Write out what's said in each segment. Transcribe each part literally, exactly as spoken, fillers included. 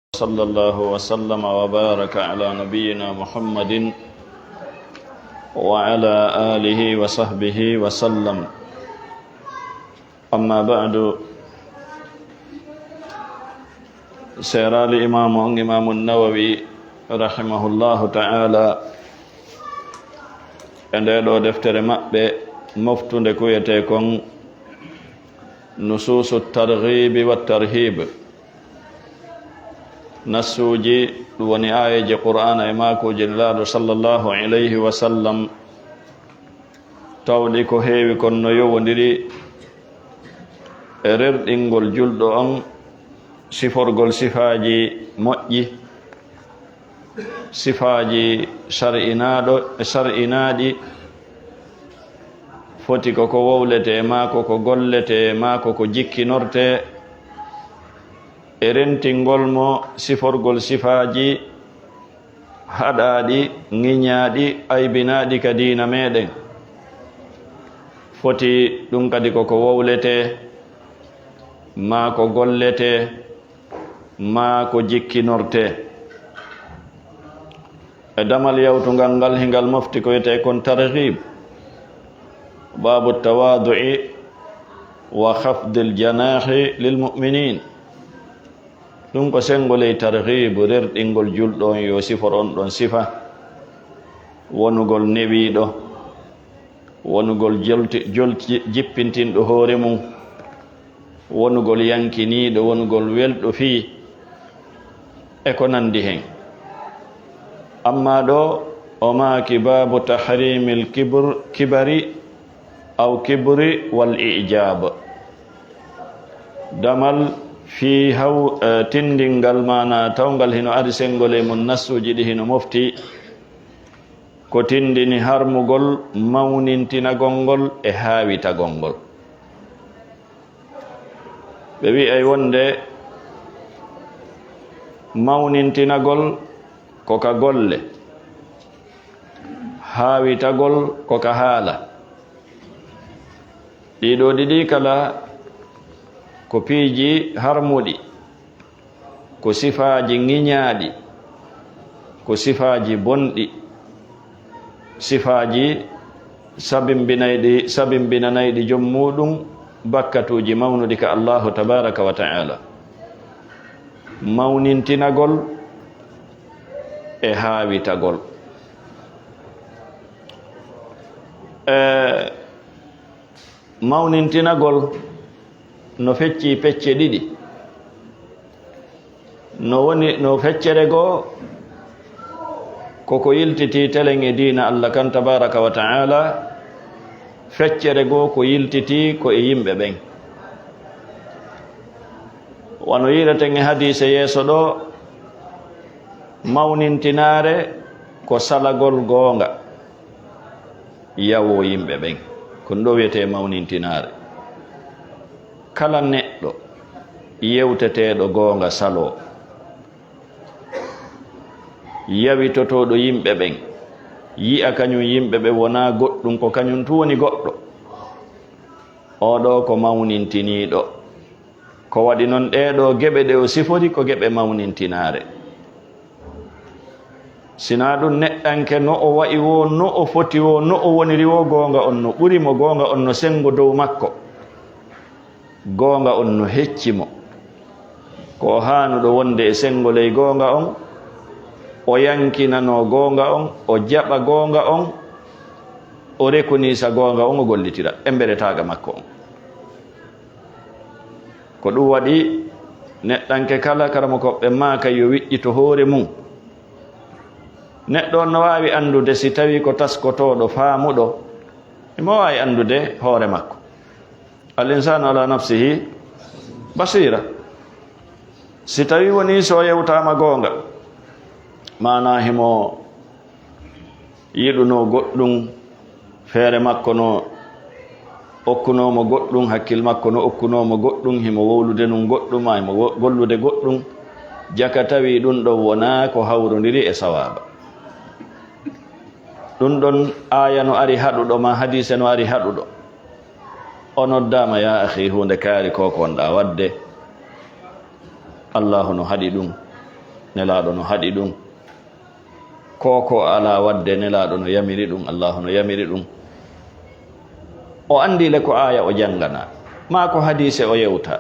وصلى الله وسلم وبارك على نبينا محمد وعلى آله وصحبه وسلم. أما بعد، seeraali imaamu on, Imaamu Nawawi, rahimahullahu ta'ala, e ndee ɗoo deftere maɓɓe moftunde ko wiyetee kon Nusuusu Targhibi wa Tarhiib, nassuuji, ɗum woni aayeeje Qur'aana e maakuuji Nelaaɗo sallallahu alayhi wa sallam, tawɗi ko heewi kon no yowondiri e rerɗingol julɗo on, siforgol sifaaji moƴƴi, sifaaji sar'inaaɗo e sar'inaaɗi, foti ko ko wowletee maa ko ko golletee maa ko ko jikkinortee, e rentingol mo siforgol sifaaji haɗaaɗi, ŋiñaaɗi, aybinaaɗi ka diina meɗen. Foti ɗum kadi ko ko wowletee, maa ko golletee, maa ko jikkinortee. E damal yawtungal ngal, hingal mofti ko wiyetee kon targhib, baabu tawaadu'i wa khafdil janaahi lil mu'minin. Ɗum ko senngo ley targhibu, rerɗingol julɗo on yo sifor on ɗon sifa, wonugol newiiɗo, wonugol jolti-, jolti-, jippintinɗo hoore mum, wonugol yankiniiɗo, wonugol welɗo fii, e ko nanndi hen. Amma ɗoo, o maaki baabu tahrimil kibr-, kibari, aw kibri wal ijab. Damal fii haw-, eh, tinndingal, maanaa tawngal hino ari senngo ley mum, nassuuji ɗi hino mofti, ko tinndini harmugol mawnintinagol ngol e haawitagol ngol. Ɓe wi'ay wonde mawnintinagol ko ka golle, haawitagol ko ka haala. Ɗii ɗoo ɗiɗi kala ko piiji harmuɗi, ko sifaaji ŋiñaaɗi, ko sifaaji bonɗi, sifaaji sabimbinayɗi, sabimbinanayɗi jom muuɗum bakkatuuji mawnuɗi ka Allaahu tabaaraka wa ta'aala. Mawnintinagol e haawitagol. E, mawnintinagol no feccii pecce ɗiɗi. No woni, no feccere goo, ko ko yiltitii telen e diina Allah kan tabaaraka wa ta'aala, feccere goo ko yiltitii ko e yimɓe ɓen. Wano yi'ireten e hadiise yeeso ɗoo, mawnintinaare ko salagol goonga. Yawoo yimɓe ɓen. Ko ɗum ɗoo wiyetee mawnintinaare. Kala neɗɗo yewteteeɗo goonga saloo, yawitotooɗo yimɓe ɓen, yi'a kañum yimɓe ɓen wonaa goɗɗum, ko kañum tun woni goɗɗo, oo ɗoo ko mawnintiniiɗo. Ko waɗi non, ɗee ɗoo geɓe ɗe o sifori ko geɓe mawnintinaare. Si naa ɗum, neɗɗanke no o wa'i woo, no o foti woo, no o woniri woo, goonga on no ɓuri mo, goonga on no senngo dow makko, goonga on no hecci mo. Ko o haanuɗo wonde e senngo ley goonga on, o yankinanoo goonga on, o jaɓa goonga on, o rekonisa goonga on, o gollitira emberetaaga makko on. Ko ɗum waɗi neɗɗanke kala, karamokooɓe maaka yo wiƴƴito hoore mum. Neɗɗo on no waawi anndude si tawii ko taskotooɗo, faamuɗo, himo waawi anndude hoore makko. Al insaanu ala nafsihi basira. Si tawii wonii si o yewtaama goonga, maanaa himo yiɗunoo goɗɗum, feere makko no okkunoo mo goɗɗum, hakkil makko no okkunoo mo goɗɗum, himo wowlude nun goɗɗum, maa himo wo-, gollude goɗɗum, jaka tawii ɗum ɗon wonaa ko hawrondiri e sawaaba. Ɗum ɗon aaya no ari haɗuɗo, maa hadiise no ari haɗuɗo. O noddaama, "Yaa akhii, huunde kaari ko ko wonɗaa waɗde, Allaahu no haɗi ɗum." Nelaaɗo no haɗi ɗum. Ko ko alaa waɗde, Nelaaɗo no yamiri ɗum, Allaahu no yamiri ɗum. O anndi le ko aaya o janngana, maa ko hadiise o yewta.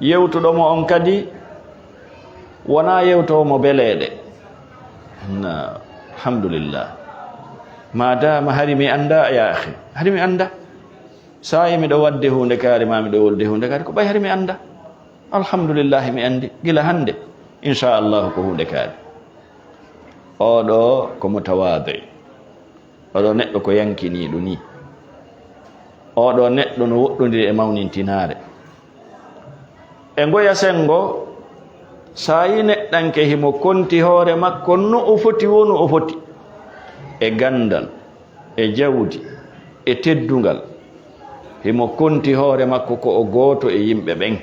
Yewtuɗo mo on kadi, wonaa yewtoowo mo beleeɗe. Na, alhamdulillah. Maadaama hari mi annda, ya akhi, hari mi annda. Saa'i miɗo waɗde huunde kaari, maa miɗo wolde huunde kaari, ko ɓay hari mi annda. Alhamdulillahi, mi anndi gila hannde. Inchallahu, ko huunde kaari. Oɗo ko mutawaadi. Oɗo neɗɗo ko yankiniiɗo nii. Oɗo neɗɗo no woɗɗondiri e mawnintinaare. E ngoya senngo, saa'i neɗɗanke himo konti hoore makko no o foti, wonu o foti. E ganndal, e jawdi, e teddungal. Himo konti hoore makko ko o gooto e yimɓe ɓen.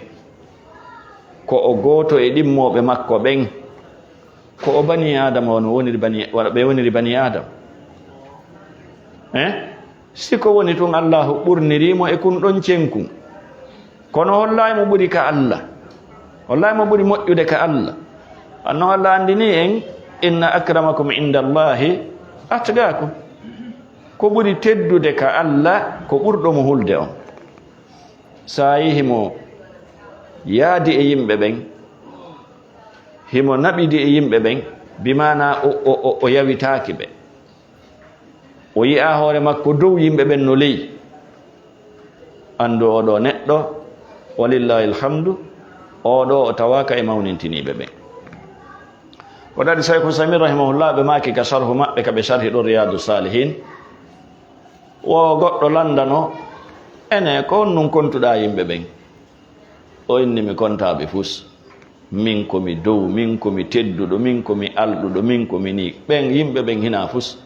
Ko o gooto e ɗimmooɓe makko ɓen. Ko o bani Aadama wano woniri bani, wano ɓe woniri bani Aadama. Eh? Si ko woni tun Allaahu ɓurnirii mo e kun ɗon cenkun. Kono hollaay mo ɓuri ka Alla. Hollaay mo ɓuri moƴƴude ka Alla. Anno Alla anndini en, "Inna akramakum inda Allahi atqakum." Ko ɓuri teddude ka Alla ko ɓurɗo mo hulde on. Saa'i himo yaadi e yimɓe ɓen, himo naɓidi e yimɓe ɓen, bi maana o, o, o, o yawitaaki ɓe. O yi'a hoore makko dow yimɓe ɓen no ley. Anndu oɗo neɗɗo, walillahi alhamdu, oɗo o tawaaka e mawnintiniiɓe ɓen. Ko ɗaɗi Sayku Samin rahimahullah ɓe maaki ka sharhu maɓɓe ka ɓe sharhi ɗo Riyadu Salihin. Wo goɗɗo landano, ene ko honɗun kontuɗaa yimɓe ɓen? O inni mi kontaaɓe fus. Min ko mi dow, min ko mi tedduɗo, min ko mi alɗuɗo, min ko mi nii. Ɓen yimɓe ɓen hinaa fus.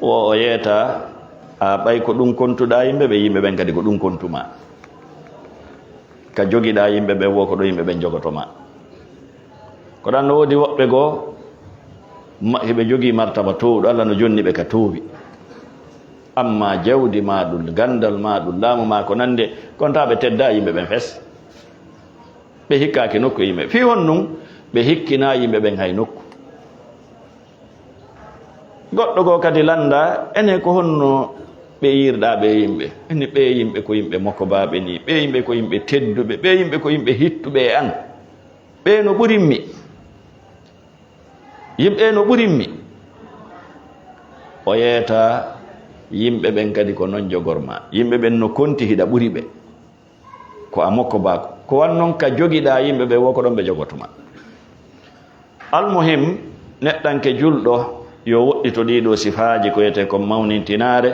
Wo o yeeta, a ɓay ko ɗun kontuɗaa yimɓe ɓe, yimɓe ɓen kadi ko ɗun kontumaa. Ka jogiɗaa yimɓe ɓen wo ko ɗo yimɓe ɓen jogotomaa. Ko ɗan no woodi woɓɓe goo, ma-, hiɓe jogii martaba toowuɗo, Alla no jonni ɓe ka toowi. Amma jawdi maa ɗun, ganndal maa ɗun, laamu maa ko nande, kontaaɓe teddaa yimɓe ɓen fes. Ɓe hikkaaki nokku e yimɓe. Fii honɗun ɓe hikkinaa yimɓe ɓen hay nokku. Goɗɗo goo kadi lannda, ene ko honno ɓe yiirɗaa ɓe yimɓe? Ene ɓe yimɓe ko yimɓe mokobaaɓe nii, ɓe yimɓe ko yimɓe tedduɓe, ɓe yimɓe ko yimɓe hittuɓe e an. Ɓe no ɓurimmi. Yimɓe no ɓurimmi. O yeeta yimɓe ɓen kadi ko non jogormaa. Yimɓe ɓen no konti hiɗa ɓuri ɓe. Ko a mokobaaku. Ko wan non ka jogiɗaa yimɓe ɓe wo ko ɗon ɓe jogotomaa. Almuhim, neɗɗanke julɗo yo woɗɗito ɗii ɗoo sifaaji ko wiyetee kon mawnintinaare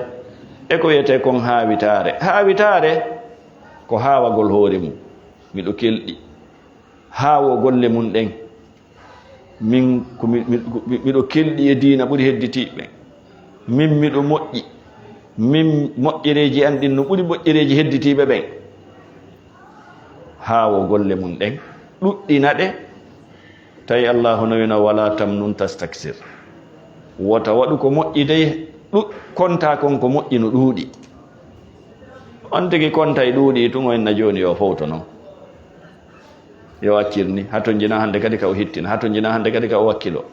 e ko wiyetee kon haawitaare. Haawitaare ko haawagol hoore mun. Miɗo kelɗi. Haawoo golle mun ɗen. Min ko mi, mi, mi, miɗo kelɗi e diina ɓuri hedditiiɓe ɓen. Min miɗo moƴƴi. Min moƴƴereeji an ɗin no ɓuri moƴƴereeji hedditiiɓe ɓen. Haawoo golle mun ɗen, ɗuɗɗina ɗe. Tawi Allaahu no wi'no, "Wala tamnun tastaksir." Wota waɗu ko moƴƴi dey, ɗu-, kontaa kon ko moƴƴi no ɗuuɗi. On tigi kontay ɗuuɗi tun, o inna jooni yo fowto non. Yo accir ni, hatonjina hande kadi ka o hittina, hatonjina hande kadi ka o wakkilo.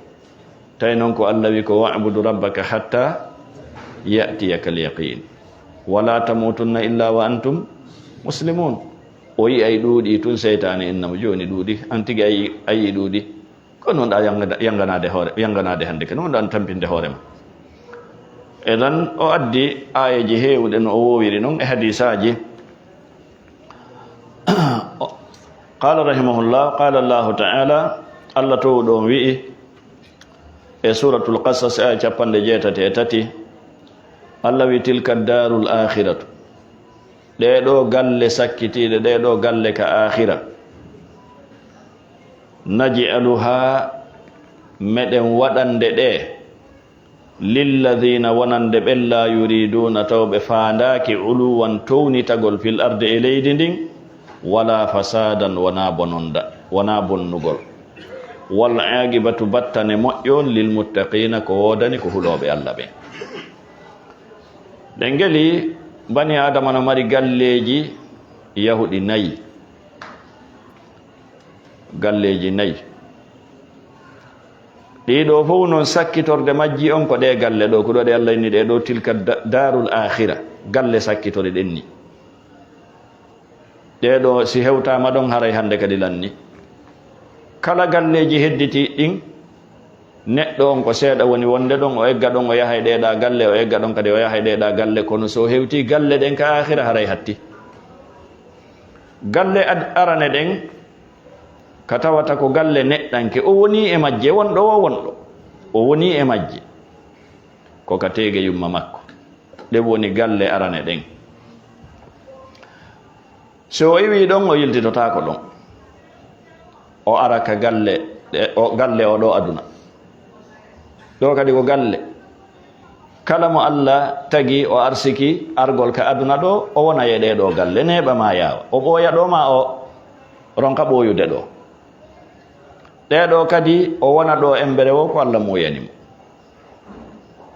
Tawi non ko Allah wi ko, "Wa'budu rabbaka hatta ya'tiyaka al-yaqin. Wala tamutunna illa wa antum muslimun." O yi'ay ɗuuɗi tun, seytaane inna mo, "Jooni ɗuuɗi, an tigi a yi'i, a yi'i ɗuuɗi. Ko non ɗa yanga-, yanganaade hoore, yanganaade hande ke, non ɗa an tampinde hoore ma." Eɗan o addi aayeeji heewuɗe no o woowiri non e hadiisaaji. Qaala rahimahullah, qaala Allahu ta'ala, Allah towɗo on wi'i e Suuratul Qasas, aya capanɗe jeetati e tati, Allah wi'i, "Tilka daarul aakhiratu." Ɗee ɗoo galle sakkitiiɗe, ɗee ɗoo galle ka aakhira. "Naj'aluhaa", meɗen waɗande ɗe, "lilladhiina", wonande ɓen, "laa yuriiduuna", taw ɓe faandaaki, "'uluwwan", townitagol, "fil ardi", e leydi ndin, "walaa fasaadan", wonaa bononda, wonaa bonnugol. "Wal 'aaqibatu", battane moƴƴo on, "lil muttaqiina", ko woodani ko hulooɓe Allah ɓen. Ɗen ngeli, bani Aadama no mari galleeji yahuɗi nayi. Galleeji nayi. Ɗii ɗoo fof noon, sakkitorde majji on ko ɗee galle ɗoo, ko ɗo ɗe Allah inni ɗee ɗoo, tilka da-, daarul aakhira, galle sakkitori ɗen ni. Ɗee ɗoo, si hewtaama ɗon, haray hannde kadi lanni. Kala galleeji hedditii ɗin, neɗɗo on ko seeɗa woni wonde ɗon, o egga ɗon, o yaha e ɗee ɗaa galle, o egga ɗon kadi, o yaha e ɗee ɗaa galle, kono so hewtii galle ɗen ka aakhira, haray hatti. Galle ad-, arane ɗen, ka tawata ko galle neɗɗanke, o wonii e majje, wonɗo o wonɗo, o wonii e majje, ko ka teege yumma makko. Ɗen woni galle arane ɗen. So o iwii ɗon, o yiltitotaako ɗon. O ara ka galle, ɗe-, o, galle o ɗo aduna. Ɗo kadi ko galle. Kala mo Allah tagi o arsiki argol ka aduna ɗo, o wona e ɗee ɗoo galle, neeɓa maa yaawa. O ɓooya ɗo maa o ronka ɓooyude ɗo. Ɗee ɗoo kadi o wona ɗo embere wo ko Allah muuyani mo.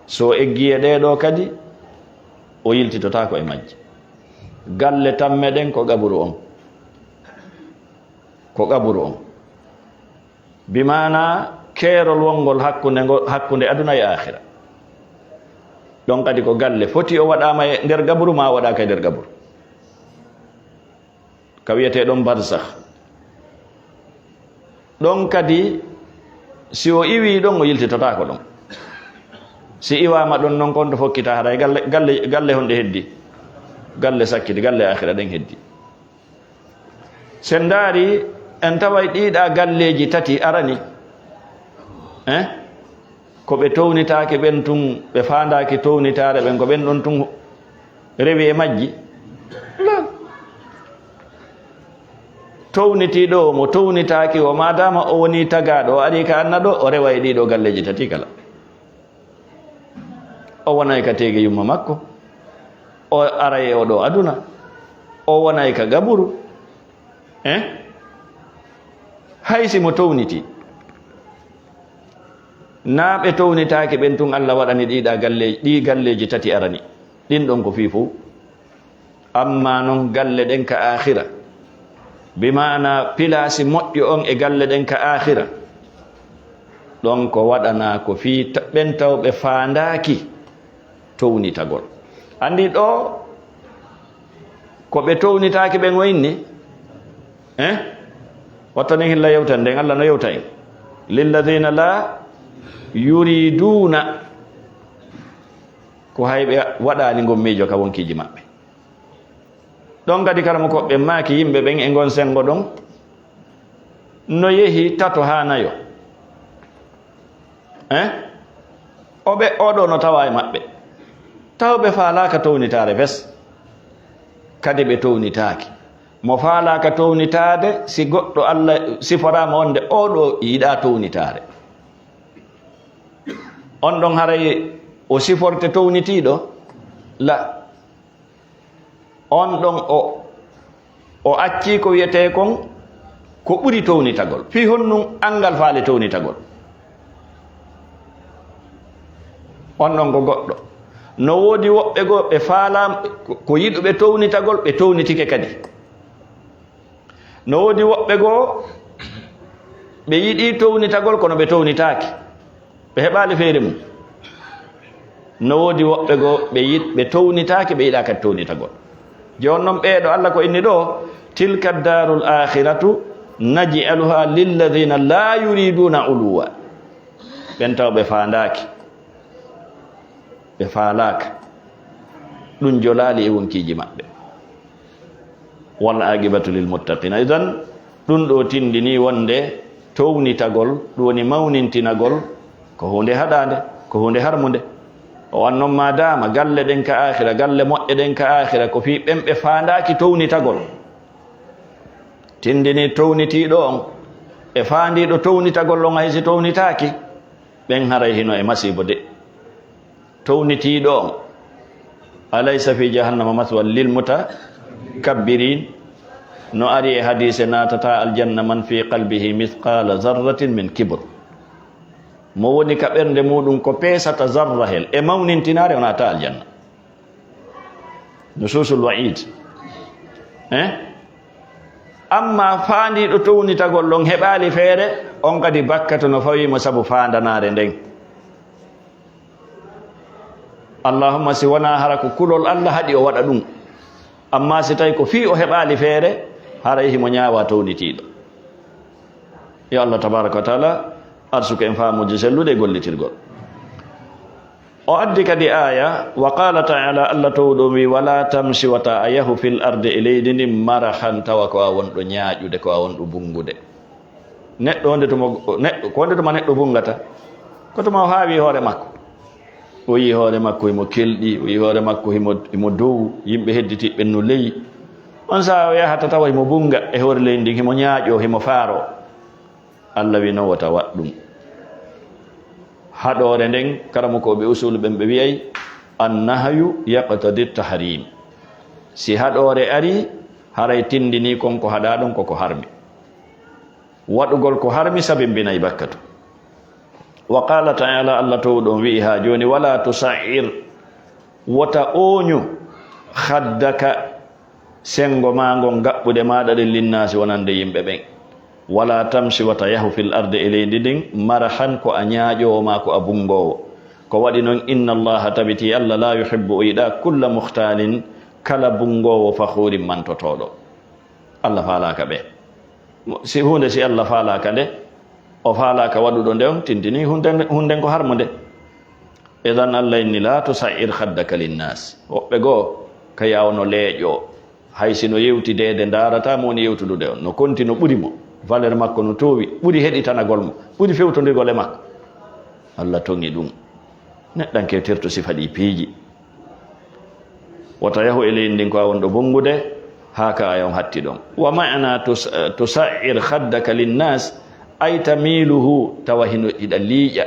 So eggi e ɗee ɗoo kadi, o yiltitotaako e majje. Galle tamme ɗen ko qaburu on. Ko qaburu on. Bi maana keerol wonngol hakkunde ngo, hakkunde aduna e aakhira. Ɗon kadi ko galle, foti o waɗaama e nder qaburu maa o waɗaaka e nder qaburu. Ka wiyetee ɗon barzakh. Ɗon kadi, si o iwii ɗon, o yiltitotaako ɗon. Si iwaama ɗon noon, kon to fokkita, haray galle, galle, galle honɗe heddi? Galle sakkiti, galle aakhira ɗen heddi. Sen ndaari, en taway ɗii ɗaa galleeji tati arani. Eh? Ko ɓe townitaake ɓen tun, ɓe faandaaki townitaare ɓen, ko ɓen ɗon tun rewi e majji. La. Townitiiɗo o, mo townitaaki o, maadaama o wonii tagaaɗo, o arii ka anna ɗo, o rewa e ɗii ɗoo galleeji tati kala. O wonay ka teege yumma makko, o aray e oo ɗoo aduna, o wonay ka qaburu. Eh? Hay si mo townitii, naa ɓe townitaake ɓen tun, Allah waɗani ɗii ɗaa galle-, ɗii galleeji tati arani. Ɗin ɗon ko fii fow. Ammaa non galle ɗen ka aakhira, bi maana pilaasi moƴƴo on e galle ɗen ka aakhira, ɗon ko waɗanaa ko fii ta-, ɓen taw ɓe faandaaki townitagol. Anndi ɗo ko ɓe townitaaki ɓen o inni? Eh? Wattanen hilla yewtere nden, Allah no yewta en. Lilladhina la yuriduna, ko hay ɓe waɗaani ngon miijo ka wonkiiji maɓɓe. Ɗon kadi karamokooɓe maaki yimɓe ɓen e ngon senngo ɗon, no yehi tato haa nayo. Eh? O ɓe, o ɗo no tawa e maɓɓe. Taw ɓe faalaaka townitaare fes. Kadi ɓe townitaaki. Mo faalaaka townitaade, si goɗɗo Allah siforaama wonde o ɗo yiɗaa townitaare. On ɗon haray o siforte townitiiɗo? La. On ɗon o, o accii ko wiyetee kon ko ɓuri townitagol. Fii honɗun anngal faale townitagol? On ɗon ko goɗɗo. No woodi woɓɓe goo ɓe faalaama, ko, ko yiɗuɓe townitagol, ɓe townitike kadi. No woodi woɓɓe goo ɓe yiɗii townitagol, kono ɓe townitaaki. Ɓe heɓaali feere mum. No woodi woɓɓe goo ɓe yiɗ-, ɓe townitaake, ɓe yiɗaa kadi townitagol. Jooni non ɓee ɗo Allah ko inni ɗo, "Tilka darul akhiratu naj'aluha lilladhina la yuriduna uluwa." Ɓen taw ɓe faandaaki, ɓe faalaaka. Ɗum jolaali e wonkiiji maɓɓe. Wal aqibatu lil muttaqina. Idan, ɗum ɗo tindini wonde townitagol, ɗum woni mawnintinagol, ko huunde haɗaande, ko huunde harmunde. O wan noon, maadaama galle ɗen ka aakhira, galle moƴƴe ɗen ka aakhira, ko fii ɓen ɓe faandaaki townitagol. Tindini townitiiɗo on, e faandiiɗo townitagol on, hay si townitaaki, ɓen haray hino e masiibo de. Townitiiɗo on, "Alaysa fi jahannama mathwan lil mutakabbirin?" No ari e hadiise, "Naatata aljanna man fi qalbihi mithqala zarratin min kibr." Mo woni ka ɓernde muɗum ko peesata zarra hel e mawnintinaare, o naata aljanna. Nusuusul wa'iid. Eh? Amma faandiiɗo townitagol ɗon heɓaali feere, on kadi bakkatu no fawii mo sabu faandanaare nden. Allahumma, si wonaa hara ko kulol Allah haɗi o waɗa ɗum. Amma si tawi ko fii o heɓaali feere, haray himo ñaawa townitiiɗo. Yo Allah tabaraka wa taala arsuku en faamuuji selluɗi e gollitirgol. O addi kadi aaya, wa qala taala, Allah towɗo wi, wala tamshi, wata a yahu, fil ardi, e leydi ndin, marahan, tawa ko a wonɗo ñaaƴude, ko a wonɗo bunngude. Neɗɗo wonde tuma, neɗɗo, ko wonde tuma neɗɗo bunngata? Ko tuma o haawi hoore makko. O yii hoore makko himo kelɗi, o yii hoore makko himo, himo dow, yimɓe hedditiiɓe no ley. On sahaa o yahata tawa himo bunnga e hoore leydi ndin, himo ñaaƴoo, himo faaroo. Allah wi non wota waɗ ɗum. Haɗoore nden, karamokooɓe usul ɓen ɓe wi'ay, annahyu yaqtadi tahrim. Si haɗoore ari, haray tindini kon ko haɗaa ɗon ko ko harmi. Waɗugol ko harmi sabimbinay bakkatu. Wa qala taala, Allah towɗo on wi'i haa jooni, wala tusa'ir, wota ooñu, khaddaka, senngo maa ngon, gaɓɓuɗe maaɗa ɗen, linnaasi, wonande yimɓe ɓen. Wala tamshi, wata yahu, fil ardi, e leydi ndin, marahan, ko a ñaaƴoowo maa ko a bunngoowo. Ko waɗi non, inna Allaha, tabiti Allah, la yuhibbu, o yiɗaa, kulla mukhtalin, kala bunngoowo, fakhurin, mantotooɗo. Allah faalaaka ɓe. Si huunde, si Allah faalaaka nde, o faalaaka waɗuɗo nde on, tintini hunden, hunden ko harmunde. Idan Allah inni, la tusa'ir khaddaka linnas. Woɓɓe goo, ka yawno leeƴo. Hay si no yewti deede ndaarata mo woni yewtudude on. No konti no ɓuri mo. Valeur makko no toowi. Ɓuri heɗitanagol mo. Ɓuri fewtondirgol e makko. Allah toŋi ɗum. Neɗɗanke terto sifa ɗi piiji. Wota yahu e leydi ndin ko a wonɗo bonngude, haa ka a on hatti ɗon. Wa ma'na tus-, tusa'ir khaddaka linnas, ay tamiluhu, tawa hino hiɗa liiƴa.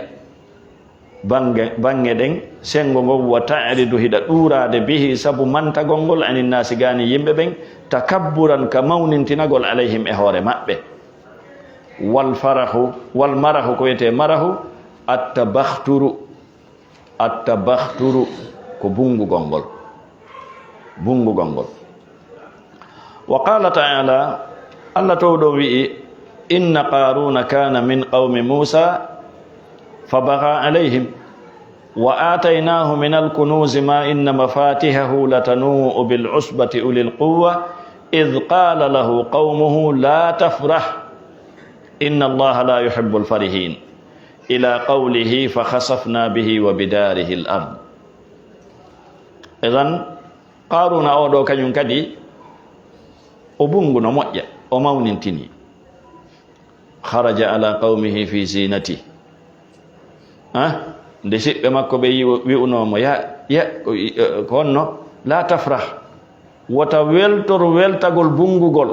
Bange, bange ɗen, senngo ngon, wa ta'ridu, hiɗa ɗuuraade, bihi, sabu mantagol ngol, anin naasi, gani yimɓe ɓen, takabburan, ka mawnintinagol, alayhim, e hoore maɓɓe. Wal farahu, wal marahu, ko wiyetee marahu, attabakhturu, attabakhturu, ko bunngugol ngol. Bunngugol ngol. Wa qala ta'ala, Allah towɗo wi'i, inna Qaruna kana min qawmi Musa fabagha alayhim wa ataynahu min al-kunuzi ma inna mafatihahu latanu'u bil usbati ulil quwwa idh qala lahu qawmuhu la tafrah inna Allaha la yuhibbul farihin ila qawlihi fa khasafna bihi wa bidarihi al-ard. Idan, Qaruna oo ɗoo kañum kadi, o bunngu no moƴƴa, o mawnintini. Kharaja ala qawmihi fi zinati. Ah, nde siɓɓe makko ɓe yi'u-, wi'unoo mo, ya, ya, ko, ko honno? La tafrah. Wota weltor weltagol bunngugol.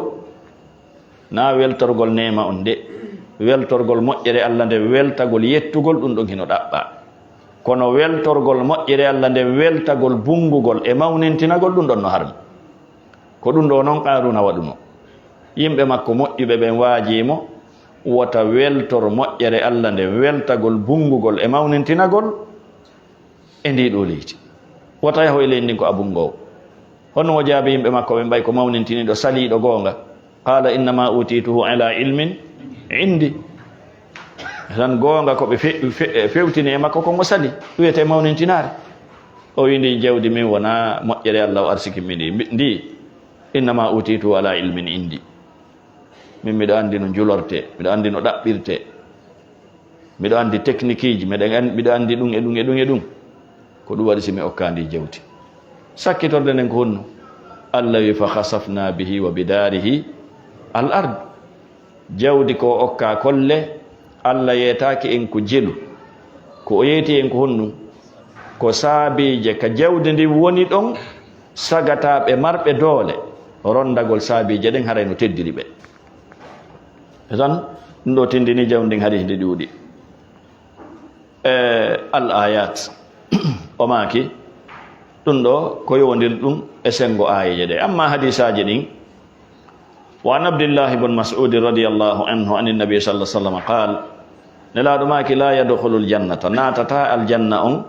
Na weltorgol neema on de. Weltorgol moƴƴere Allah nde, weltagol yettugol, ɗum ɗon hino ɗaɓɓa. Kono weltorgol moƴƴere Allah nde, weltagol bunngugol e mawnintinagol, ɗum ɗon no harmi. Ko ɗum ɗo non Qaruna waɗuno. Yimɓe makko moƴƴuɓe ɓen waajii mo, wota weltor moƴƴere Allah nde, weltagol bunngugol e mawnintinagol. E ndii ɗoo leydi. Wota yahu e leydi ndin ko a bunngoowo. Honno o jaabi yimɓe makko ɓen, ɓay ko mawnintiniiɗo, saliiɗo goonga? Qala innama utituhu ala ilmin indi. Tan goonga ko ɓe fe-, fe-, fewtini e makko kon o sali. Ɗum wiyetee mawnintinaare. O wi'i, ndin jawdi min wonaa moƴƴere Allah o arsiki mi ndi. Mbi-, ndi, innama utituhu ala ilmin indi. Min miɗo anndi no njulortee, miɗo anndi no ɗaɓɓirtee. Miɗo anndi teknikiiji, miɗo an-, miɗo anndi ɗum e ɗum e ɗum e ɗum. Ko ɗum waɗi si mi okkaa ndi jawdi. Sakkitorde nden ko honno? Allah wi, fa khasafna bihi wa bidarihi al ard. Jawdi ko okkaa kolle, Allah yeetaaki en ko jelu. Ko o yeeti en ko honɗum? Ko saabiije ka jawdi ndin woni ɗon, sagataaɓe marɓe doole, ronndagol saabiije ɗen haray no teddiri ɓe. E tan, ɗum ɗo tindini jawdi ndin hari hindi ɗuuɗi. E al ayat, o maaki, ɗum ɗo ko yowondir ɗum e senngo aayeeje ɗe. Amma hadiisaaji ɗin, wa an Abdillahi bun Mas'ud radiyallahu anhu an Nabi sallallahu alaihi wasallam qaal, Nelaaɗo maaki, la yadkhulul jannata, naatataa aljanna on,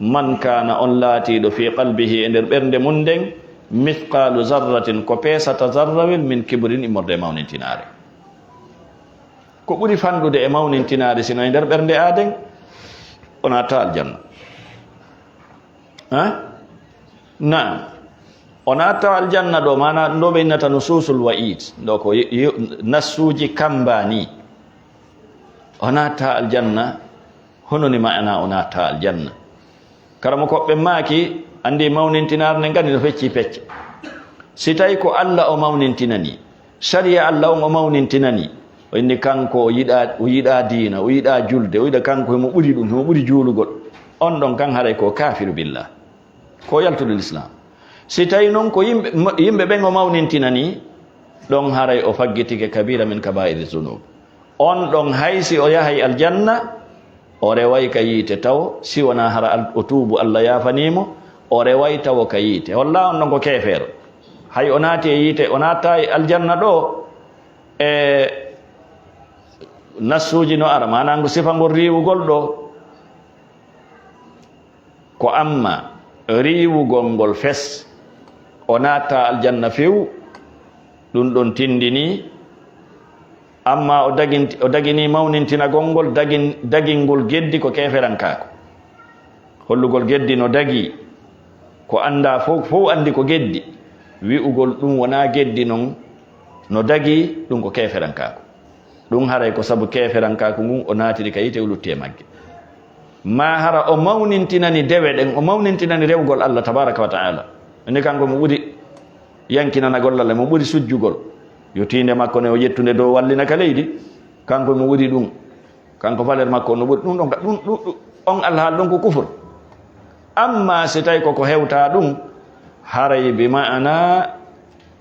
man kaana, on laatiiɗo, fi qalbihi, e nder ɓernde mum nden, Mithqalu zarratin, ko peesata zarrawel, min kibrin, immorde e mawnintinaare. Ko ɓuri fanɗude e mawnintinaare, sino e nder ɓernde aaden, o naata aljanna. Ha? Naam. O naata aljanna ɗo, maana ɗo ɓe innata nusuusul wa'iid. Ɗo ko y-, y-, nassuuji kambaani. O naata aljanna, hono ni maana o naata aljanna. Karamokooɓe maaki, anndi mawnintinaare nden kadi no fecci pecce. Si tawi ko Alla o mawnintinani, sariya Alla on o mawnintinani, o inni kanko o yiɗaa, o yiɗaa diina, o yiɗaa julde, o yiɗa kanko himo ɓuri ɗum, himo ɓuri juulugol. On ɗon kan haray ko kaafiru billah. Ko yaltude Lislaam. Si tawi non ko yimɓe, yimɓe ɓen o mawnintinani, ɗon haray o faggitike kabira min kabaa'iri zunub. On ɗon hay si o yahay aljanna, o reway ka yiite taw, si wonaa hara al-, o tuubu Alla yaafanii mo, o reway tawo ka yiite. Holla on ɗon ko keefeero. Hay o naati e yiite, o naata e aljanna ɗo, e nassuuji no ara, maanaa ngu sifa ngol riiwugol ɗo. Ko amma riiwugol ngol fes, o naata aljanna few, ɗum ɗon tindini. Amma o dagin-, o dagini mawnintinagol ngol, dagin-, dagingol geddi ko keeferankaaku. Hollugol geddi no dagi, ko anndaa fow, fow anndi ko geddi. Wi'ugol ɗum wonaa geddi non, no dagi, ɗum ko keeferankaaku. Ɗum haray ko sabu keeferankaaku ngun o naatiri ka yiite, o lutti e magge. Maa hara o mawnintinani dewe ɗen, o mawnintinani rewgol Alla tabaaraka wa ta'aala. Ene kanko mo ɓuri yankinanagol Alla, mo ɓuri sujjugol. Yo tiinde makko ne o ƴettunde dow wallina ka leydi, kanko mo ɓuri ɗum. Kanko faler makko no ɓuri ɗum ɗon ka, ɗum, ɗum, ɗum, on alhaali ɗon ko kufur. Amma si tawi ko ko hewta ɗum, haray bi ma'ana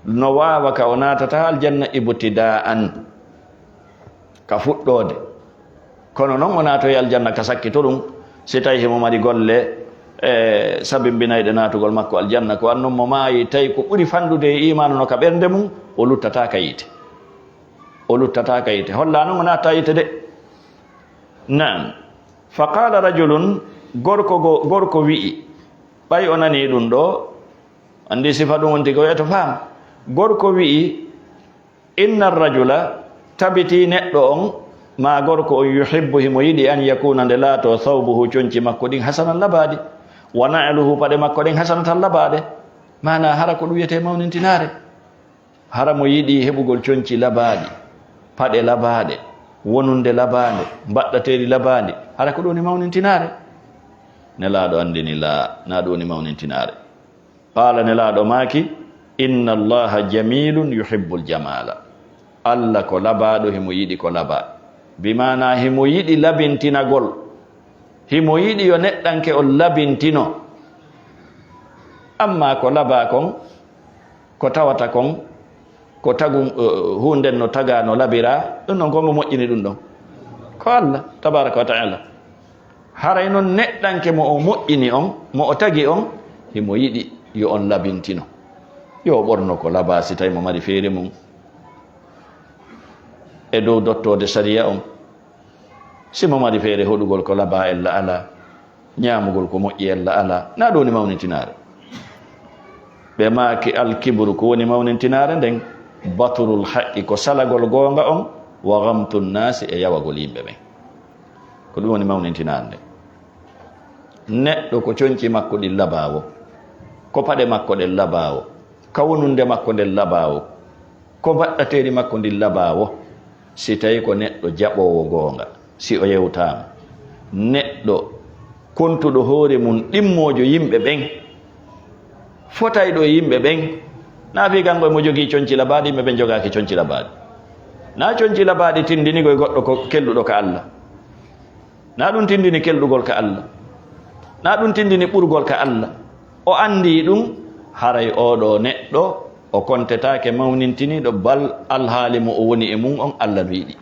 no waawa ka o naatata aljanna ibtida'an. Ka fuɗɗoode. Kono non o naatoy aljanna ka sakkito ɗum, si tawi himo mari golle, e, sabimbinayɗe naatugol makko aljanna, ko annon mo maayi, tawi ko ɓuri fanɗude e iimaanu no ka ɓernde mum, o luttataa ka yiite. O luttataa ka yiite. Holla non o naattaa yiite de. Naam. Fa qaala rajulun, gorko go-, gorko wi'i, ɓay o nanii ɗum ɗo, anndi sifa ɗum on tigi o yeto faam. Gorko wi'i, inna rajula, tabiti neɗɗo on, maa gorko on, yuhibbu, himo yiɗi, an yakuna, nde laato, thawbuhu, conci makko ɗin, hasanan, labaaɗi, wa na'luhu, paɗe makko ɗen, hasanatan, labaaɗe. Maanaa hara ko ɗum wiyetee mawnintinaare. Hara mo yiɗi heɓugol conci labaaɗi, paɗe labaaɗe, wonunde labaande, mbaɗɗateeri labaandi, hara ko ɗum woni mawnintinaare? Nelaaɗo anndini, laa, naa ɗum woni mawnintinaare. Qaala, Nelaaɗo maaki, inna Allaha jamilun yuhibbul jamala. Alla ko labaaɗo, himo yiɗi ko labaa. Bi maanaa himo yiɗi labintinagol. Himo yiɗi yo neɗɗanke on labintino. Amma ko labaa kon, ko tawata kon, ko tagu, eh, huunden no tagaa no labiraa, ɗum ɗon ko mo moƴƴini ɗum ɗon? Ko Alla, tabaaraka wa ta'aala. Haray non neɗɗanke mo o moƴƴini on, mo o tagi on, himo yiɗi yo on labintino. Yo o ɓorno ko labaa si tawi mo mari feere mum e dow dottoode sariya on. Si mo mari feere hoɗugol ko labaa ella alaa, ñaamugol ko moƴƴi ella alaa, naa ɗum woni mawnintinaare. Ɓe maaki, alkibru, ko woni mawnintinaare nden, baturul haqqi, ko salagol goonga on, wa gamtun naasi, e yawagol yimɓe ɓen. Ko ɗum woni mawnintinaare nden. Neɗɗo ko conci makko ɗin labaawo, ko paɗe makko ɗen labaawo, ka wonunde makko nden labaawo, ko mbaɗɗateeri makko ndin labaawo, si tawi ko neɗɗo jaɓoowo goonga, si o yewtaama. Neɗɗo kontuɗo hoore mum, ɗimmoojo yimɓe ɓen, fotayɗo e yimɓe ɓen, naa fii kanko emo jogii conci labaaɗi, yimɓe ɓen jogaaki conci labaaɗi. Naa conci labaaɗi tindini ko e goɗɗo ko kelɗuɗo ka Alla. Naa ɗum tindini kelɗugol ka Alla. Naa ɗum tindini ɓurgol ka Alla. O anndi ɗum, haray oo ɗoo neɗɗo, o kontetaake mawnintiniiɗo, bal alhaali mo o woni e mum on, Alla no yiɗi.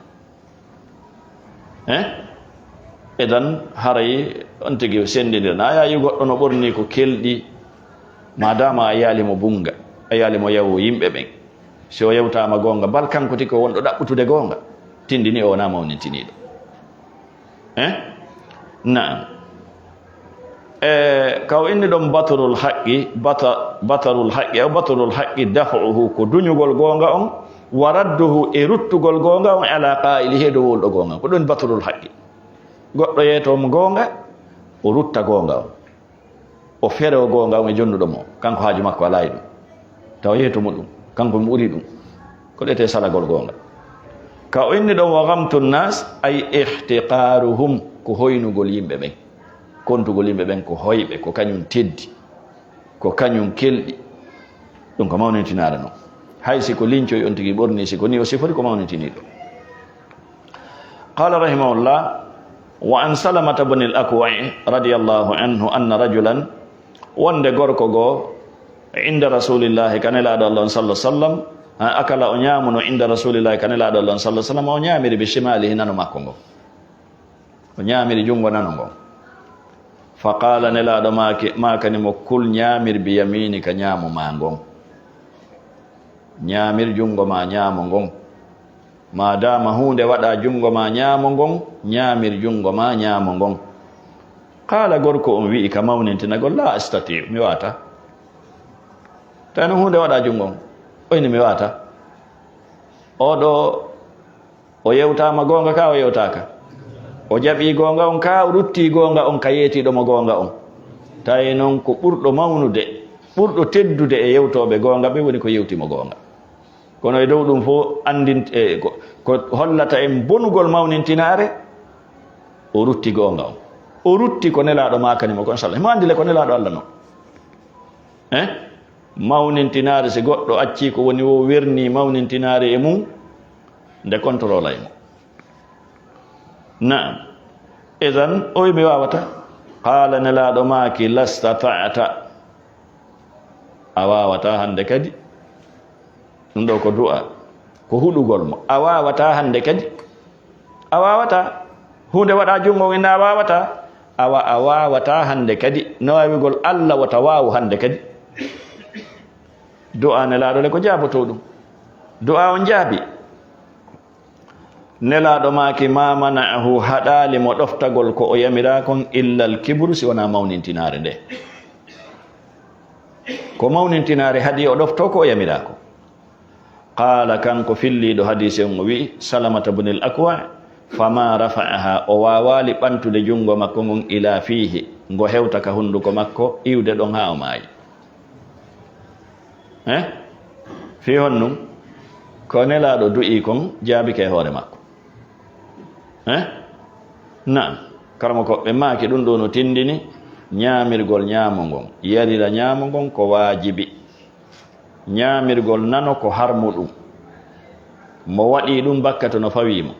Eh? Edan, haray on tigi senndindir. Naa yaayi goɗɗo no ɓorni ko kelɗi, maadaama a yaali mo bunnga, a yaali mo yawo yimɓe ɓen. Si o yewtaama goonga, bal kanko tigi ko wonɗo ɗaɓɓutude goonga, tindini o wonaa mawnintiniiɗo. Eh? Naam. E, ka o inni ɗon batrul haqqi, bata-, batarul haqqi, aw batrul haqqi daf'uhu, ko duñugol goonga on, wa radduhu, e ruttugol goonga on, ala qaa'ilihi, e dow wowluɗo goonga. Ko ɗum batrul haqqi. Goɗɗo yeetoo mo goonga, o rutta goonga on. O feroo goonga on e jonnuɗo mo. Kanko haaju makko alaa e ɗum. Tawa yeetu mo ɗum. Kanko mo ɓuri ɗum. Ko ɗetee salagol goonga. Ka o inni ɗon wa ghamtu nnas, ay ihtiqaruhum, ko hoynugol yimɓe ɓen. Kontugol yimɓe ɓen ko hoyɓe, ko kañum teddi, ko kañum kelɗi. Ɗum ko mawnintinaare non. Hay si ko lincoy on tigi ɓorni, si ko ni o sifori, ko mawnintiniiɗo. Qala rahimahullah, wa an Salamata bnil Akwa'i radiyallahu anhu anna rajulan, wonde gorko goo, inda Rasulillahi, ka Nelaaɗo Allah on sallallahu alaihi wasallam, ha, akala, o ñaamuno, inda Rasulillahi, ka Nelaaɗo Allah on sallallahu alaihi wasallam, o ñaamiri bi shimalihi, nano makko ngon. O ñaamiri junngo nano ngon. Fa qaala, Nelaaɗo maaki, maakani mo, kul, ñaamir, bi yaminika, ñaamo maa ngon. Ñaamir junngo maa ñaamo ngon. Maadaama huunde waɗaa junngo maa ñaamo ngon, ñaamir junngo maa ñaamo ngon. Qaala, gorko on wi'i ka mawnintinagol, laa astati'u, mi waawataa. Tawi non huunde waɗaa junngo on, o inni mi waawataa. Oo ɗoo, o yewtaama goonga kaa, o yewtaaka? O jaɓii goonga on kaa, o ruttii goonga on ka yeetiiɗo mo goonga on? Tawi non ko ɓurɗo mawnude, ɓurɗo teddude e yewtooɓe goonga ɓe woni ko yewti mo goonga. Kono e dow ɗum fof, anndin-, e, ko, ko hollata en bonugol mawnintinaare, o rutti goonga on. O rutti ko Nelaaɗo maakani mo kon, sallallahu. Himo anndi le ko Nelaaɗo Allah non. Eh? Mawnintinaare, si goɗɗo accii ko woni o wernii mawnintinaare e mum, nde contrôle e mo. Naam. Idan, o wi mi waawataa. Qaala, Nelaaɗo maaki, lastata'ta. A waawataa hannde kadi. Ɗum ɗoo ko du'a. Ko huɗugol mo. A waawataa hannde kadi. A waawataa. Huunde waɗaa junngo, inna a waawataa. Awa, a waawataa hannde kadi. No waawigol Allah wota waawu hannde kadi. Du'a Nelaaɗo le ko jaabotoo ɗum. Du'a on jaabi. Nelaaɗo maaki, ma mana'ahu, haɗaali mo ɗoftagol ko o yamiraa kon, illa al-kibru, si wonaa mawnintinaare nde. Ko mawnintinaare haɗi o ɗoftoo ko o yamiraa ko. Qaala, kanko filliiɗo hadiise on, o wi'i, Salamata bunil Akwa, fama rafa'aha, o waawaali ɓantude junngo makko ngon, ila fiihi, ngo hewta ka hunnduko makko, iwde ɗon haa o maayi. Eh? Fii honɗum? Ko Nelaaɗo du'ii kon jaabike e hoore makko. Eh? Naam. Karamokooɓe maaki ɗum ɗoo no tinndini ñaamirgol ñaamo ngon, yarira ñaamo ngon ko waajibi. Ñaamirgol nano ko harmuɗum. Mo waɗii ɗum bakkato no fawii mo.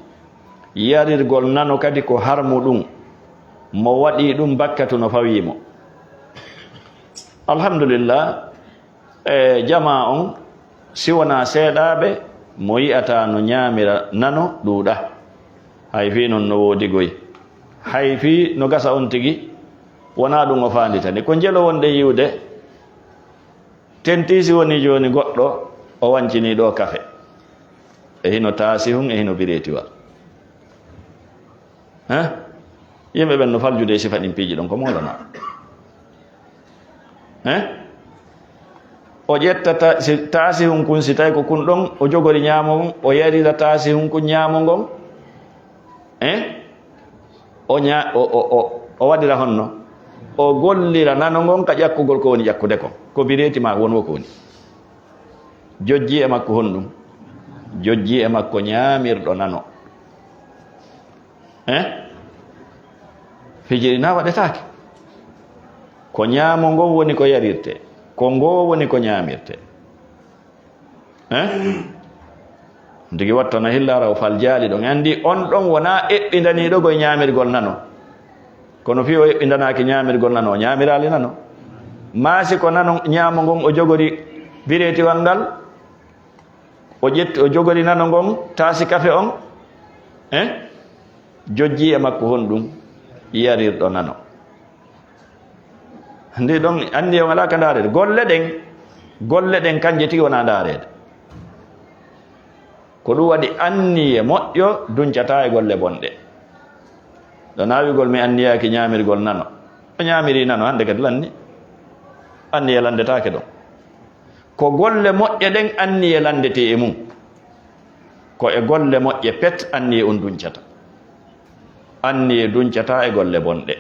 Yarirgol nano kadi ko harmuɗum. Mo waɗii ɗum bakkato no fawii mo. Alhamdulillah, e jamaa on, si wonaa seeɗaaɓe, mo yi'ataa no ñaamira nano ɗuuɗa. Hay fii non no woodi goy. Hay fii no gasa on tigi, wonaa ɗum o faanditani. Ko njelo wonɗen yi'ude, tentii si wonii jooni goɗɗo o wancinii ɗoo kafe. E hino taasihun, e hino bireetiwal. Heh? Yimɓe ɓen no faljude e sifa ɗin piiji ɗon ko moolanaa. Heh? O ƴetta ta-, si taasihun kun, si tawi ko kun ɗon, o jogori ñaamo ngon, o yarira taasihun kun ñaamo ngon. Heh? O ña-, o, o, o, o waɗira honno? O gollira nano ngon ka ƴakkugol ko woni ƴakkude kon. Ko bireeti maa won wo ko woni. Jojji e makko honɗum? Jojji e makko ñaamirɗo nano. Eh? Fijiri na waɗetaake. Ko ñaamo ngon woni ko yarirte, ko ngo woni ko ñaamirte. Eh? Ndigi wattana hillaara o fal jaali ɗon. Anndi on ɗon wonaa eɓɓindaniiɗo goy ñaamirgol nano. Kono fii o eɓɓindanaaki ñaamirgol nano, o ñaamiraali nano. Maa si ko nano ñaamo ngon o jogori bireetiwal ngal, o ƴetti, o jogori nano ngon, taasi kafe on, eh? Jojji e makko honɗum? Yarirɗo nano. Ndi ɗon anniya on alaa ka ndaareede. Golle ɗen, golle ɗen kanje tigi wonaa ndaareede. Ko ɗum waɗi anniye moƴƴo duncataa e golle bonɗe. Ɗo naawigol mi anniyaaki ñaamirgol nano. O ñaamiri nano, hannde kadi lanni. Anniye lanndetaake ɗon. Ko golle moƴƴe ɗen anniye lanndetee e mum. Ko e golle moƴƴe pet anniye on duncata. Anniye duncata e golle bonɗe.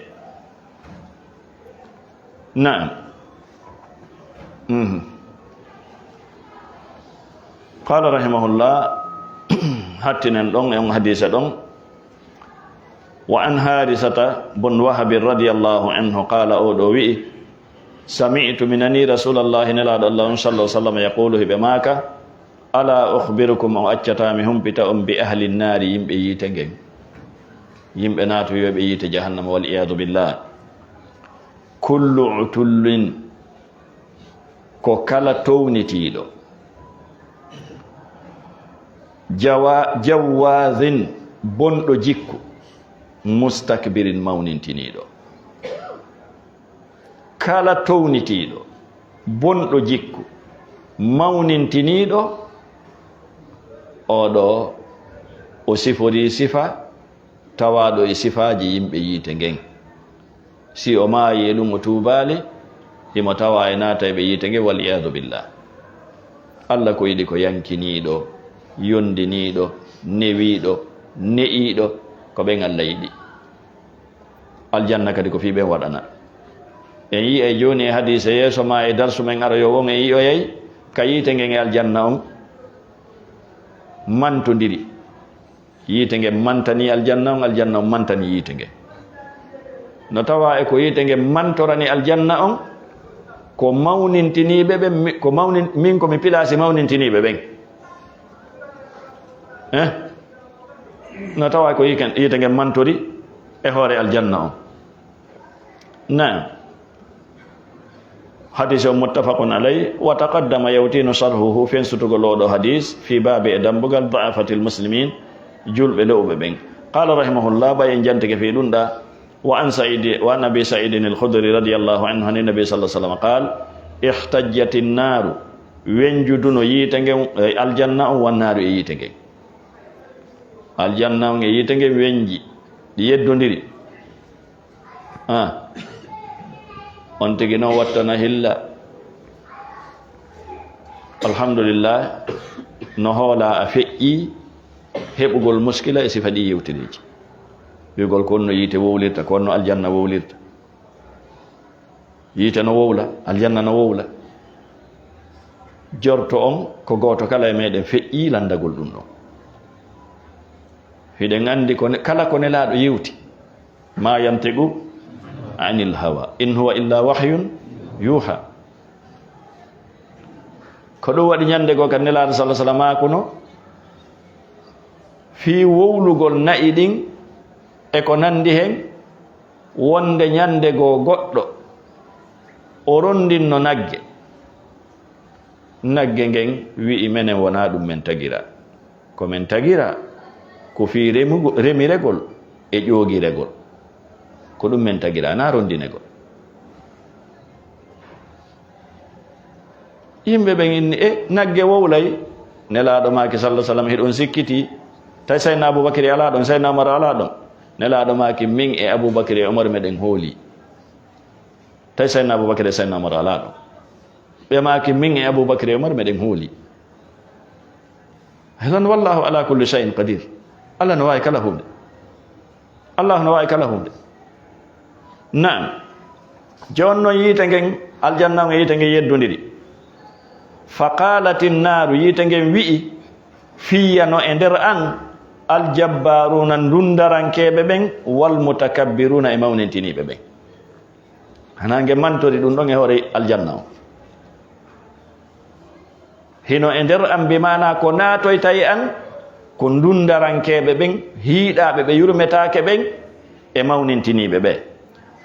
Naam. Mhm. Qala rahimahullah, hattinen ɗon e on hadiisa ɗon. Wa an Haarisata bun Wahabin radiyallahu anhu qala, o ɗo wi'i, sami'tu, mi nani Rasulallahi, Nelaaɗo Allah on, sallallahu alaihi wasallam, yaqulu, hiɓe maaka, ala ukhbirukum, o accata mi humpita on, bi ahli nnaari, yimɓe yiite ngen, yimɓe naatoyooɓe yiite jahannama, wal iyadu billah. Kullu utullin, ko kala townitiiɗo, jawa-, jawwaazin, bonɗo jikku, mustakbirin, mawnintiniiɗo. Kala townitiiɗo, bonɗo jikku, mawnintiniiɗo, oɗo o siforii sifa tawaaɗo e sifaaji yimɓe yiite ngen. Si o maayi e ɗum o tuubaali, himo tawaa e naatayɓe yiite ngen, wal iyaadu billah. Alla ko yiɗi ko yankiniiɗo, yondiniiɗo, newiiɗo, ne'iiɗo, ko ɓen Alla yiɗi. Aljanna kadi ko fii ɓen waɗana. En yi'ay jooni e hadiise yeeso maa e darsu men aroyo won, en yi'oyay ka yiite ngen e aljanna on mantondiri. Yiite ngen mantanii aljanna on, aljanna on mantanii yiite ngen. No tawaa e ko yiite ngen mantorani aljanna on, ko mawnintiniiɓe ɓen, mi-, ko mawnin-, min ko mi pilaasi mawnintiniiɓe ɓen. Eh? No tawaa e ko yiite, yiite ngen mantori e hoore aljanna on. Naam. Hadiis on muttafaqun alayh, wa taqaddama, yawtiino, sharhuhu, fensutugol oo ɗoo hadiis, fii baabi, e dambugal, da'afatil muslimin, julɓe lo'uɓe ɓen. Qaala rahimahullah, ɓay en jantike fii ɗum ɗaa, wa an Sa'idi, wa an Abi Sa'idin al-Khudri radiyallahu anhu, an Nabi sallallahu alaihi wasallam qaal, ihtajjatin naaru, wenjuduno yiite ngen, e aljanna on, wan naaru e yiite ngen. Aljanna on e yiite ngen wenji, ɗi yeddondiri. Ah. On tigi non wattana hilla. Alhamdulillah. No hoolaa a feƴƴii heɓugol muskila e sifa ɗii yewtereeji. Wi'ugol ko on no yiite wowlirta, ko on no aljanna wowlirta. Yiite no wowla, aljanna no wowla. Jorto on ko gooto kala e meɗen feƴƴii lanndagol ɗum ɗon. Hiɗen anndi ko ne-, kala ko Nelaaɗo yewti. Ma yantiqu anil hawa, in huwa illa wahyun yuha. Ko ɗum waɗi ñannde goo kadi Nelaaɗo sallallahu alaihi wasallam maakuno fii wowlugol na'i ɗin e ko nanndi hen, wonde ñannde goo goɗɗo o ronndinno nagge. Nagge ngen wi'i, menen wonaa ɗum men tagira. Ko men tagira ko fii remugo-, remiregol e ƴoogiregol. Ko ɗum men tagira, naa ronndinegol. Yimɓe ɓen inni, e nagge wowlay? Nelaaɗo maaki, sallallahu alaihi wasallam, hiɗon sikkiti? Tawi Sayyidina Abubakri alaa ɗon, Sayyidina Umar alaa ɗon? Nelaaɗo maaki, min e Abubakri e Umar meɗen hooli. Tawi Sayyidina Abubakri e Sayyidina Umar alaa ɗon. Ɓe maaki, min e Abubakri e Umar meɗen hooli. Hay non, wallahu ala kulli shay'in qadir. Allah no waawi kala huunde. Allah no waawi kala huunde. Naam. Jooni non yiite ngen, aljanna on e yiite ngen yeddondiri. Fa qalatin naaru, yiite ngen wi'i, fiyyano e nder an, aljabbaruuna, ndundarankeeɓe ɓen, wal mutakabbiruna, e mawnintiniiɓe ɓen. Hanaa nge mantori ɗum ɗon e hoore aljanna on. Hino e nder an, bi maanaa ko naatoyta e an, ko ndundarankeeɓe ɓen, hiiɗaaɓe ɓe yurmetaake ɓen, e mawnintiniiɓe ɓe.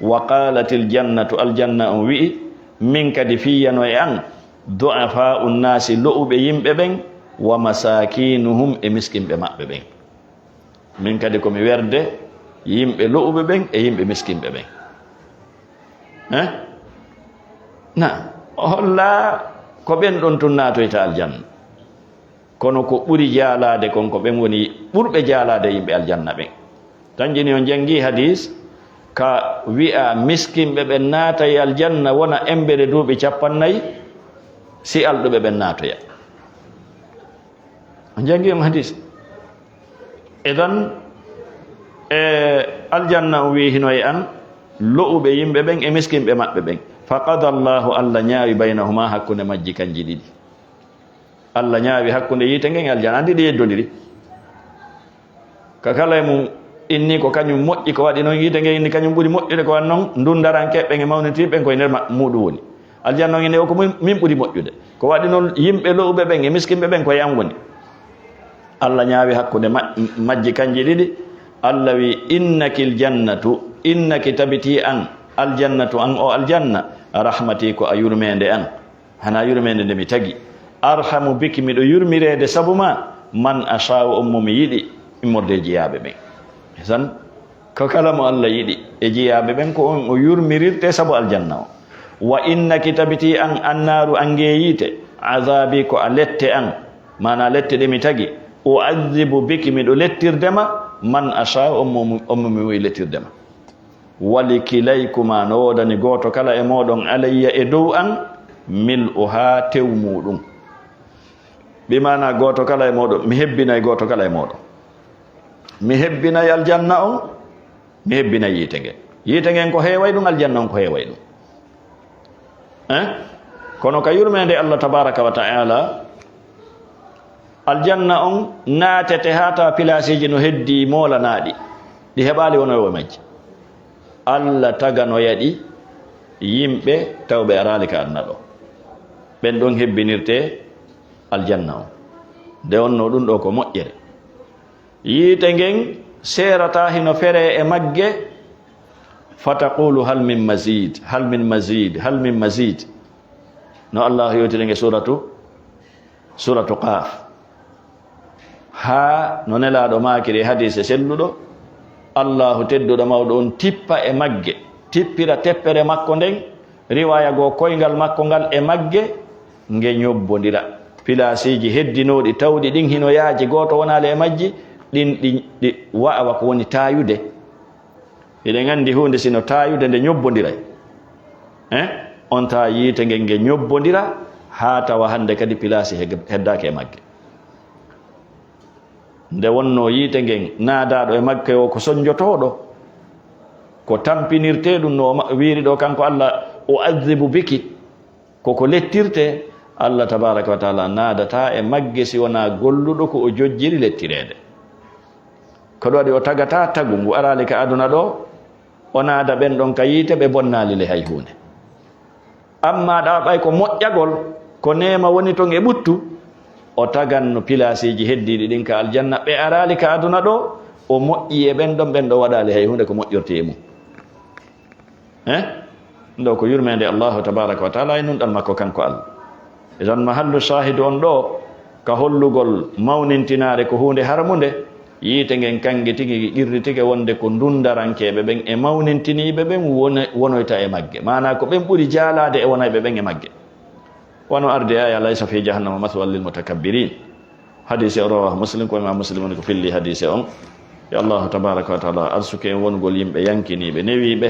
Wa qaalatil jannatu, aljanna on wi'i, min kadi fiyyano e an, du'afaa'u nnaasi, lo'uɓe yimɓe ɓen, wa masaakiinuhum, e miskinɓe maɓɓe ɓen. Min kadi ko mi werde yimɓe lo'uɓe ɓen e yimɓe miskinɓe ɓen. Eh? Na, o holla ko ɓen ɗon tun naatoyta aljanna. Kono ko ɓuri jaalaade kon, ko ɓen woni ɓurɓe jaalaade yimɓe aljanna ɓen. Tan joni on jangi hadis, Ka wi'a miskinɓe ɓen naatay aljanna wona embere duuɓi cappannayi, si alɗuɓe ɓen naatoya. On jangi on hadis. Idan, e, aljanna on wi'i hino e an, lo'uɓe yimɓe ɓen e miskinɓe maɓɓe ɓen. Fa qada Allahu, Allah ñaawi baynahuma, hakkunde majji kanji ɗiɗi. Allah ñaawi hakkunde yiite ngen e aljanna. Andi ɗi yeddondiri. Ka kala e mum inni ko kañum moƴƴi, ko waɗi noon yiite ngen inni kañum ɓuri moƴƴude, ko waɗi noon ndundarankeeɓe ɓen e mawnintiiɓe ɓen koye nder ma-, muuɗum woni. Aljanna on inni o ko min, min ɓuri moƴƴude. Ko waɗi noon yimɓe lo'uɓe ɓen e miskinɓe ɓen koye an woni. Allah ñaawi hakkunde ma-, majji kanji ɗiɗi. Allah wi, "Innakil jannatu, innaki tabiti an, aljannatu an o aljanna, rahmati ko a yurmeende an." Hana yurmeende nde mi tagi. Arhamu biki, miɗo yurmireede sabu ma, man asha'u, on mo mi yiɗi, immorde e jiyaaɓe ɓen. Tan, ko kala mo Allah yiɗi e jiyaaɓe ɓen, ko on o yurmirirte sabu aljanna o. Wa innaki tabiti an, annaaru an ngee yiite, azabi ko a lette an, maana lette ɗe mi tagi, u'azzibu biki, miɗo lettirde ma, man asha'u, on mo, on mo mi wi'i lettirde ma. Wali kilaykuma, no woodani gooto kala e mooɗon, alayya, e dow an, mil'uha, tew muuɗum. Bi maana gooto kala e mooɗon, mi hebbinay gooto kala e mooɗon. Mi hebbinay aljanna on, mi hebbinay yiite ngen. Yiite ngen ko heeway ɗum, aljanna on ko heeway ɗum. Eh? Kono ka yurmeende Allah tabaraka wa ta'ala, aljanna on naatete haa tawa pilaasiiji no heddii moolanaaɗi. Ɗi heɓaali wonoyo e majji. Allah taganoya ɗi yimɓe tawɓe araali ka aduna ɗo. Ɓen ɗon hebbinirte aljanna on. Nde wonno ɗum ɗo ko moƴƴere. Yiite ngen seerata hino fere e magge, fataqulu hal min mazid, hal min mazid, hal min mazid. No Allah yewtiri nge suratu, suratu Qaf. Haa no Nelaaɗo maakiri e hadiise selluɗo, Allahu tedduɗo mawɗo on tippa e magge, tippira teppere makko nden, riwaaya goo koyngal makko ngal e magge, nge ñobbondira. Pilaasiiji heddinooɗi tawɗi ɗin hino yaaji, gooto wonaali e majji, ɗin ɗi, ɗi wa'awa ko woni taayude. Hiɗen anndi huunde sino taayude nde ñobbondiray. Eh? On taa yiite ngen nge ñobbondira, haa tawa hannde kadi pilaasi heg-, heddaaki e magge. Nde wonnoo yiite ngen, naadaaɗo e magge o ko sonjotooɗo, ko tampinirtee ɗum no o ma-, wiiri ɗo kanko Allah, "O azzibu biki." Ko ko lettirte, Allah tabaraka wa taala naadataa e magge si wonaa golluɗo ko o jojjiri lettireede. Ko ɗum waɗi o tagataa tagu ngu araali ka aduna ɗo, o naada ɓen ɗon ka yiite ɓe bonnaali le hay huunde. Ammaa ɗa ɓay ko moƴƴagol, ko neema woni ton e ɓuttu, o taganno pilaasiiji heddiiɗi ɗin ka aljanna, ɓe araali ka aduna ɗo, o moƴƴi e ɓen ɗon, ɓen ɗo waɗaali hay huunde ko moƴƴorti e mum. Eh? Ɗo ko yurmeende Allahu tabaraka wa taala e nunɗal makko kanko Allah. Idan mahallu shaahidu on ɗo ka hollugol mawnintinaare ko huunde harmunde, yiite ngen kange tigi qirritike wonde ko ndundarankeeɓe ɓen e mawnintiniiɓe ɓen wone-, wonoyta e magge. Maanaa ko ɓen ɓuri jaalaade e wonayɓe ɓen e magge. Wano ardi aya, "Laysa fi jahannama mathwal lil mutakabbirin." Hadise o rawahu Muslim, ko Imam Muslim woni ko filli hadise on. Yo Allahu tabaraka wa taala arsuke en wonugol yimɓe yankiniiɓe, newiiɓe,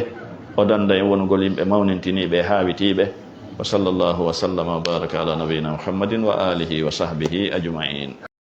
o danda en wonugol yimɓe mawnintiniiɓe e haawitiiɓe. Wa sallallahu wa sallama wa baraka ala nabiyyina Muhammadin wa alihi wa sahbihi ajma'in.